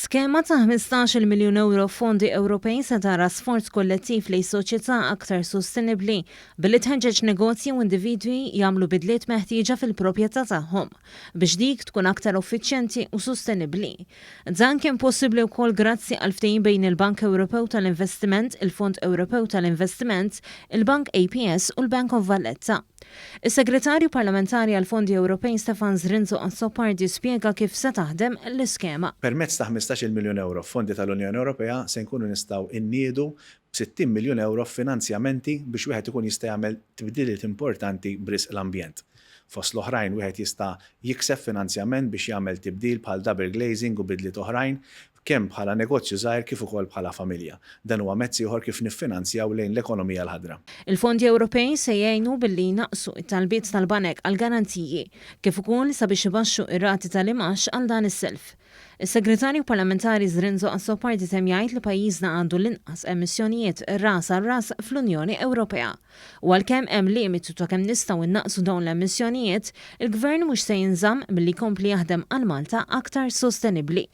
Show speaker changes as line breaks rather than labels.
Skema ta' 15-il miljun ewro f'fondi Ewropej se tara sforz kollettiv lejn soċjetà aktar sostenibbli billi tħeġġeġ negozji u individwi jagħmlu bidliet meħtieġa fil-proprjetà tagħhom biex dik tkun aktar effiċjenti u sostenibbli. Dan kien possibbli wkoll grazzi għal ftehim bejn il-Bank Ewropew tal-Investiment, il-Fond Ewropew tal-Investiment, il-Bank APS u l-Bank of Valletta. Is-Segretarju Parlamentari għall-Fondi Ewropej Stefan Zrinzo Azzopardi spjega kif se taħdem l-iskema.
Permezz ta' 15-il miljun ewro f'fondi tal-Unjoni Ewropea se nkunu nistgħu nniedu b'60 miljun ewro f'finanzjamenti biex wieħed ikun jista' jagħmel tibdiliet importanti b'risq l-ambjent. Fost l-oħrajn wieħed jista' jikseb finanzjament biex jagħmel tibdil bħal double glazing u bidliet oħrajn kemm bħala negozju żgħir kif ukoll bħala familja. Dan huwa mezz ieħor kif niffinanzjaw lejn l-ekonomija l-ħadra.
Il-fondi Ewropej se jgħinu billi jnaqqsu t-talbiet tal-banek għal garanziji, kif ukoll sabiex ibaxxu r-rati tal-imgħax għal dan is-self. Is-Segretarju Parlamentari Zrinzo Azzopardi temm jgħid li pajjiżna għandu l-inqas emissjonijiet ras għal ras fl-Unjoni Ewropea. U għalkemm hemm limitu ta' kemm nistgħu nnaqqsu dawn l-emissjonijiet, il-Gvern mhux se jinżamm milli jkompli jaħdem għal Malta aktar sostenibbli.